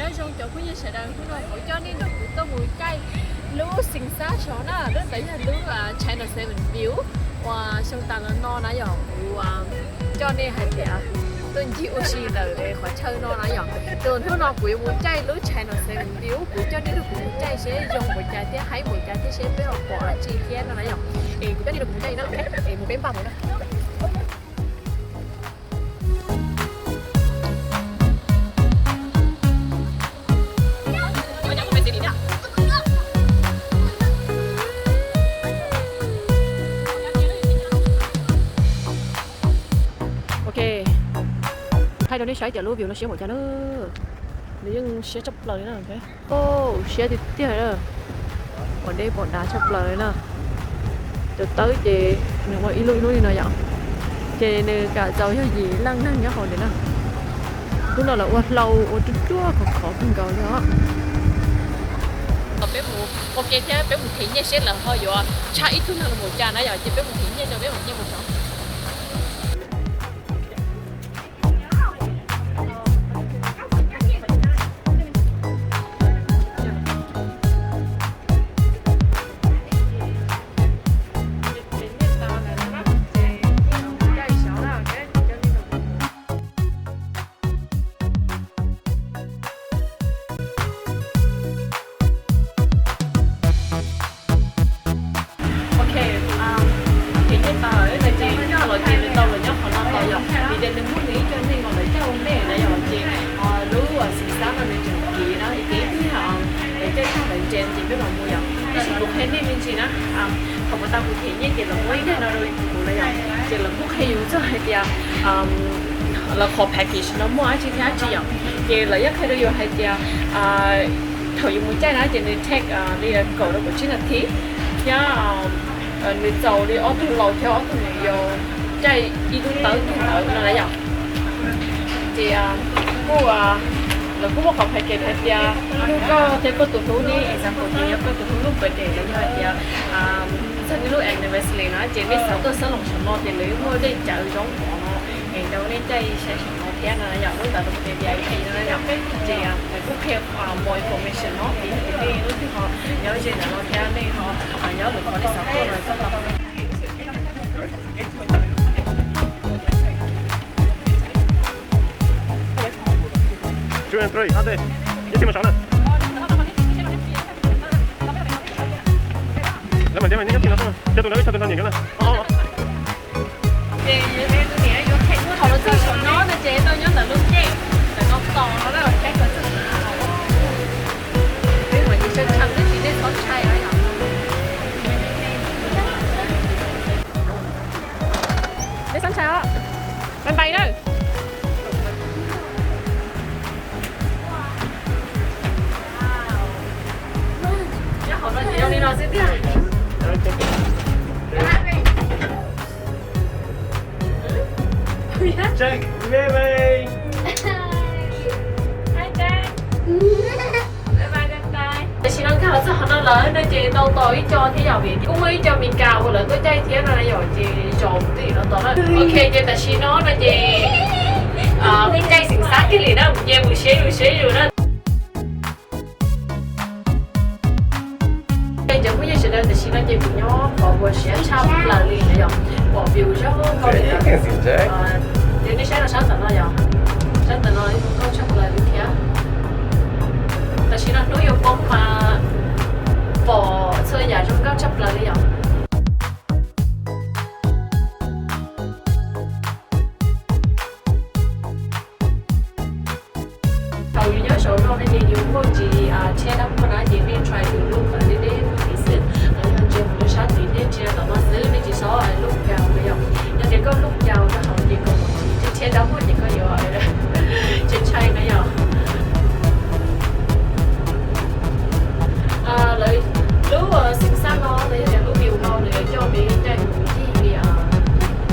Nyob zoo cov phooj ywg sawv daws, hnub no kuv coj nej nrog kuv tuaj mus caij lub Xeev Xab Sov na, lub ntawd yog lub China Seven View uas xyoo tas los no na yom, kuv coj nej hais tias tuaj ncig ua si ntawm qhov chaw no na yom. Tus hnub no kuv yuav mus caij lub China Seven View, kuv coj nej nrog kuv mus caij seb zoo npaum cas thiab haib npaum cas thiab seb peb ho pom dab tsi thiab no na yom. Es kuv coj nej nrog kuv mus caij no, es mus peb npaj mus na. Ok, thaij rau nej saib tias lub view no siab npaum cas na. Nws yeej siab tshaj plaws li na. Siab tiag tiag na. Pom deb pom dav tshaj plaws li na. Cov tawb ces nws ua ib lub ib lub li no yom. Ces nws kam txaus yog yim leej neeg nyob hauv ntawd na. Lub no lawv ua hlau ua ruaj ruaj khov khov kawg nkaus li os. Peb mus ua ke thiab peb mus them nyiaj seb lawv ho yuav tshaj ib tug neeg los mus cas na yom, ces peb mus them nyiaj rau peb mam nyiaj mus tso. Ok, um, kev nyiaj tau lawm no ces yog los ces nws tau los nyob qhov no tos yom, vim tias nws muaj nws ib co neeg uas lawv coj ua ntej na yom, ces lub Xeev Xab no nws tseem kiv na, ces ib pliag lawv caij tag lawv nres ces peb mam mus yom. Tab sis kuv qhia nej me ntsis na, thaum mus tau kuv them nyiaj ces lawv muab ib daim no rau kuv na yom, ces lawv kuj qhia yus txog hais tias lawv qhov package no muaj dab tsi thiab dab tsi yom, ces lawv yeej qhia rau yus hais tias thaum yus mus caij na ces nws take li kaum rau kaum tsib nas this thiab nws txaus li ob tug laus thiab ob tug me nyuam yaus caij ib lub tawb tug ntawd no na yom. Ces kuj, lawv kuj muaj qhov package hais tias yog koj thiab koj tus hlub ne, example tias yog koj tus hlub lub birthday los yog hais tias txog nej lub anniversary na ces nej xav tuaj xab loos saum no ces lawv muaj dej cawv zoo pom no es rau nej caij saib saum no thiab no yom, lub ntawd lawv hu tias V I P no na yom. Ces kuj qhia more information no vim tias nej lub twg ho nyob ze ntawm no thiab nej ho nyob lwm qhov nej xav tuaj no txhob tau. Two and three, hot day. Nhất tim màu sáu nè. Lấy màu đen này, nhất tim nó không? Cho tụi nó, cho tụi nó nhìn cái này. Ồ, ồ. Ces tụi niam yuav them muaj thaum lawv txog saum no no ces tau nyob ntawm lub caij ntawm no tos no na, caij ko txog saum no. Peb mam li sab tshaj xwb ces nej txhob ntshai na yom. Nej txhob ntshai os. Bye bye na. Nyob hauv no ces zoo li no xwb tiag. Jack, bye bye. Hi, Jack. Bye bye, bye bye. Tam sim no nkag los txog hauv no lawm no ces tau tos ib co thiab yom, vim kuj muaj ib co Mes Kas uas lawv tuaj caij thiab no na yom, ces zos twb no tos na. Ok, ces tam sim no no ces caij Xeev Xab kiag li na, ces mus siab yus siab yus na. Cov phooj ywg sawv daws, tam sim no ces kuv nyob qhov uas siab tshaj plaws li na yom, pom view zoo nkauj li ntawd. Ces nej saib no, sab ntawm no yom, sab ntawm no zoo nkauj tshaj plaws li thiab. Tam sim no hnub yuav poob mas pom txhua yam zoo nkauj tshaj plaws li yom. Thaum yus nyob saum no no ces yus muaj ntsis tsheb dab muag na ces nej try yus lub deb deb mus xwb, los yog ntsia mus rau sab tid nej ntsia tom no xwb, nej tsis txhob lub caus na yom. Yog tias koj lub caus rau hauv ces koj mus tsis tsheb dab muag ces koj yuav ntshai ntshai na yom. Lawv lub Xeev Xab no los yog tias lub view no nws coj peb caij mus ncig li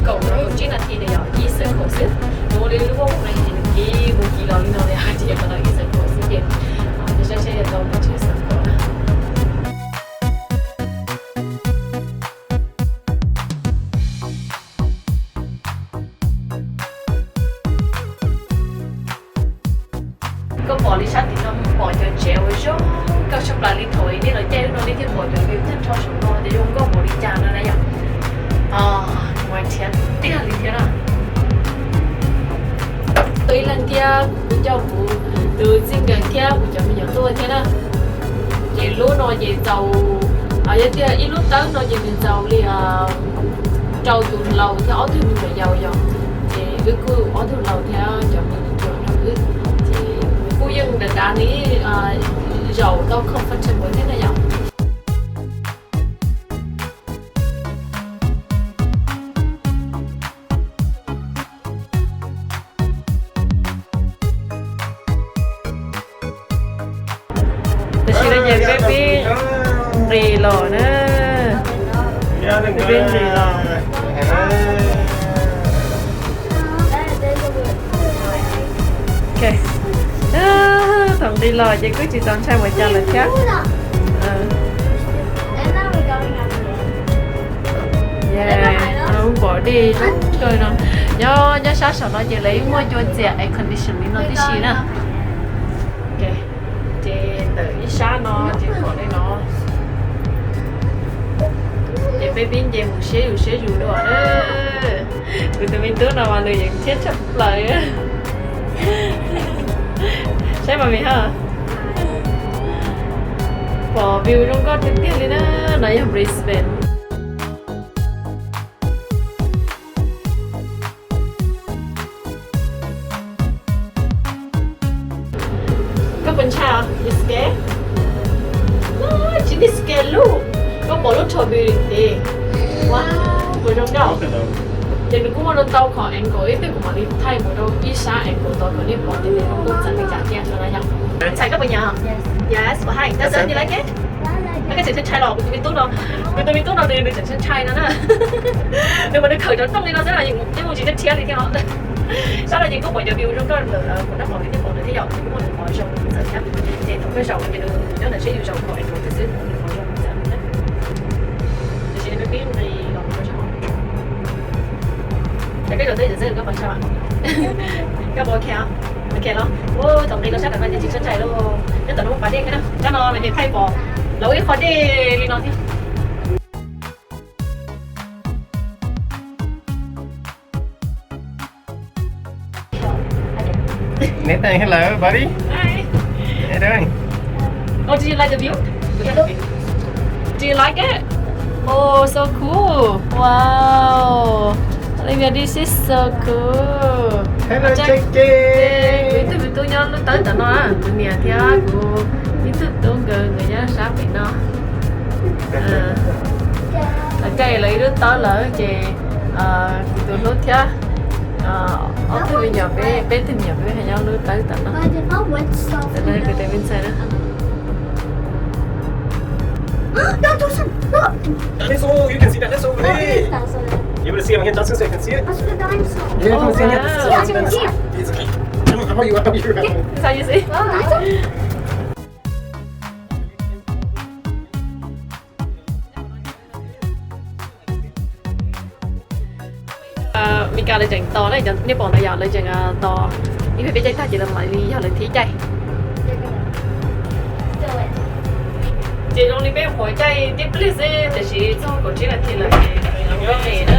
kaum rau kaum tsib nas this na yom, ib circle xwb. Nws ua li lub vaj hauv no ces nws kiv mus kiv los li no li hais tias qhov no ib circle xwb ces nej saib seb yuav tau npaum tsib circle na. Koj pom li sab Pom cov tsev uas zoo nkauj tshaj plaws li thaum nej los caij lub no nej thiaj pom cov view tag nrho saum no ces zoo nkauj npaum li cas no na yom. Ua thiab tiag li thiab na. Ib leeg thiab kuv coj kuv tus txij nkawm thiab kuv cov me nyuam tuaj thiab na. Ces lub no ces txaus, yog tias ib lub tawb no ces nws txaus li rau tus laus thiab ob tug me nyuam yaus yom. Ces wb kuj ob tug laus thiab cov me nyuam no wb, ces kuj yeej dav dav nws zaum tau comfortable thiab na yom. Tam sim no ces peb pib nqis los na. Peb pib nqis los. Thaum nqis los ces kuj tsis tau ntshai mus cas lawm thiab. Pom dej zoo nkauj no. Nyob nyob sab saum no ces lawv muaj cua txias air condition li no tib si na. Ces ntawm ib sab no ces pom li no. Ces peb pib nce mus siab yus siab yus dua na. Kuv tus me tub no mas nws yeej thiab tshaj plaws. Saib mas me ha. Pom view zoo nkauj tiag tiag li na. No yog Brisbane. Koj puas ntshai os? You scared? No, tsis need scared lauj. Koj pom lub trophy thiab. Wow, puas zoo nkauj? Ces nws kuj muaj rau tau qhov angle ib tug kuv mam li thaij mus rau ib sab angle tod kom nej pom tias nws zoo nkauj txav li cas thiab no na yom. Ntxhais koj puas nyiam? Yes, puas haib? Does he like it? Koj tseem ntshai ntshai los kuv tus me tub no, kuv tus me tub no nws nws tseem ntshai ntshai no na. Nws mas nws khawm cov rooj li no xwb na, yeej mus tsis thiab thiab li thiab os. Sab no ces kuj pom cov view zoo nkauj ntawm kuv nab pom thiab pom nws thiab yom, kuj muaj nws qhov zoo txawm thiab. Ces thaum koj zaum ces nws nyob ntawm seb yus zaum qhov angle twg xwb nws qhov zoo txawm thiab. Tiam sis nws pib nqis los mus rau sab hauv. Ces koj zaum teb txawm koj pom ntshai mas, koj pom ok os? Ok los? Ua thaum nqis los sab tom no ces tsis tshua ntshai lauj. Nyob tom no muaj pas dej thiab na, sab no no ces thaij pom lawv ib qho dej li no thiab. Nathan, hello, buddy. Hi. How you doing? Oh, do you like the view? Do you like it? Oh, so cool. Wow. Olivia, this is so cool. Hello, Jackie. Kuv ib tug me tub nyob lub tawb tom no, kuv niam thiab kuv ib tug tub nkawd nkawd nyob sab pem no. Lawv caij lawv ib lub tawb lawm ces kuv tus hlub thiab ob tug me nyuam peb, peb tug me nyuam peb ho nyob lub tawb tom no. Tam no kuv tus me ntxhais na. Dinosaur, you can see the dinosaur over there. You will see him again, Johnson, so you can see it. Yeah, you can see it. It's okay. I don't know how you are. How you see? Meskas lawv tseem tos na, nej pom ntawd yom, lawv tseem tos ib pliag peb caij tag ces lawv mam li yog lawv thiab caij. Ces zoo li peb nyuam qhuav caij tib pliag xwb, tiam sis txog kaum tsib nas this lawm ces nyob li na.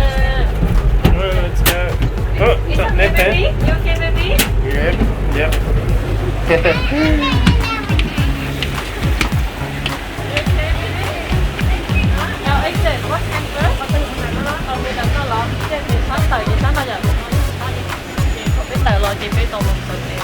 Is that okay, baby? You okay, baby? Yep, yep. Peb tawm los ces peb tau mus txog tsev.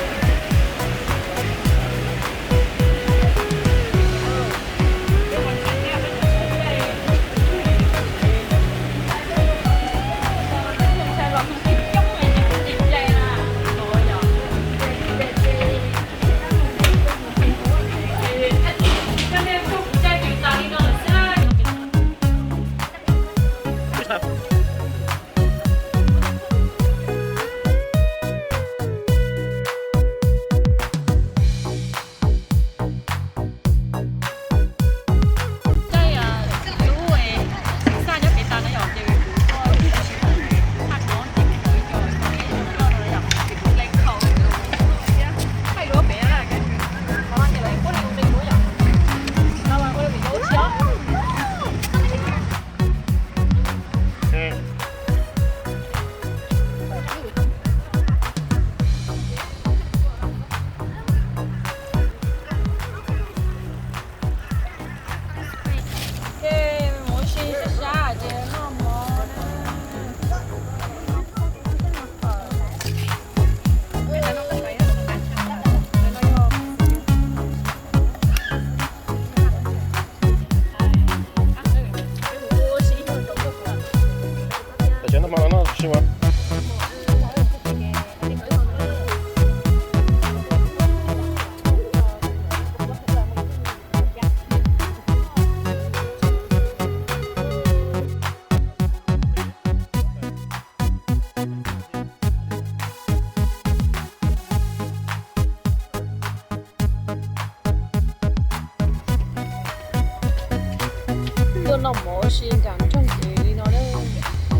Noj mov ua si nram nroog ces li no na.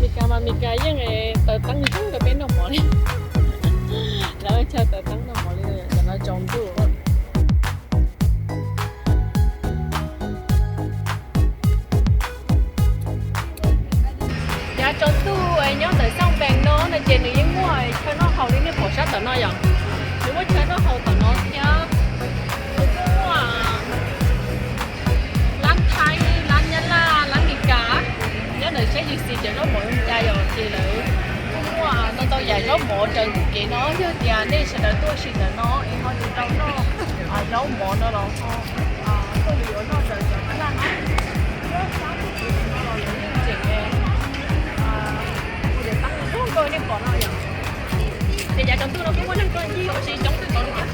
Mes Kas mas Mes Kas yeej taws teeb zoo rau peb noj mov li. Lawv chaw taws teeb noj mov li no, cov no tsaus ntuj. Yav tsaus ntuj nyob ntawm Xaj Npees no no ces nws yeej muaj chaw noj haus li nej pom sab tom no yom. Nws muaj chaw noj haus tom no thiab. Nws kuj muaj lab Thaib, lab Nyab Laj, lab Mes Kas. Nyob ntawm sab U C cov zaub mov zoo cas yom, ces lawv kuj muaj ntau ntau yam zaub mov raws ntim kev no. Yog tias nej sawv daws tuaj ua si ntawm no es ho tsis tau noj zaub mov no los ho tuaj yuav noj raws cov Nyab Laj no. Lub sab txoj kev no los lawv yeej tseem ua tias teeb zoo nkauj nej pom no yom. Ces yav tsaus ntuj no kuj muaj neeg tuaj ncig ua si coob kawg nkaus li thiab.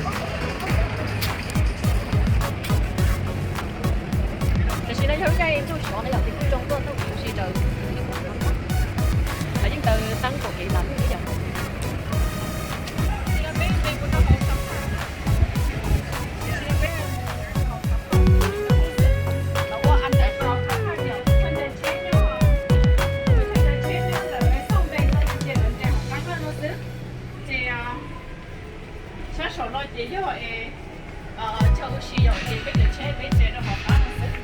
Tam sim no yog lub caij ntuj sov no yom, ces kuj zoo tuaj noj ua si raws. Lawv yeej taws teeb kaum kev tas lub ib yam. Ces sab saum no ces yog es chaw ua si yom, ces peb cov tsheb peb tsev rau hauv qab no xwb.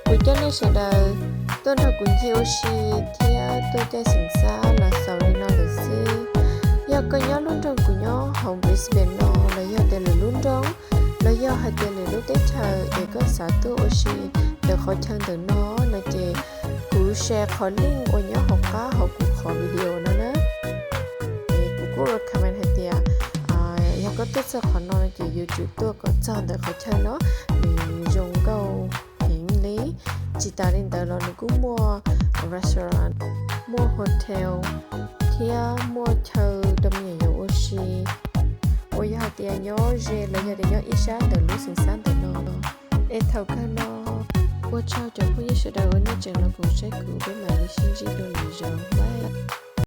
Kuv coj nej sawv daws tuaj nrog kuv ncig ua si thiab tuaj caij xeem xab los xaus li no lawm xwb. Yog koj nyob lub nroog kuv nyob hauv Brisbane no los yog tias lwm lub nroog, los yog hais tias lwm lub teb chaws es koj xav tuaj ua si ntawm qhov chaw ntawm no no ces kuv share qhov link uas nyob hauv qab hauv kuv qhov video no na. Es kuv kuj recommend hais tias yog koj tuaj txog qhov no no ces yuav tsum tuaj kom txog ntawm qhov chaw no, nws zoo nkauj heev li. Tsis tas li ntawd los nws kuj muaj restaurant, muaj hotel thiab muaj chaw rau me nyuam yaus ua si uas yog hais tias nyob ze los yog tias nyob ib sab ntawm lub xeem xab ntawm no. Es thaum kawg no, ua tsaug cov phooj ywg sawv daws uas nej tseem los koom saib kuv, peb mam li sib ntsib dua lwm zaus, bye.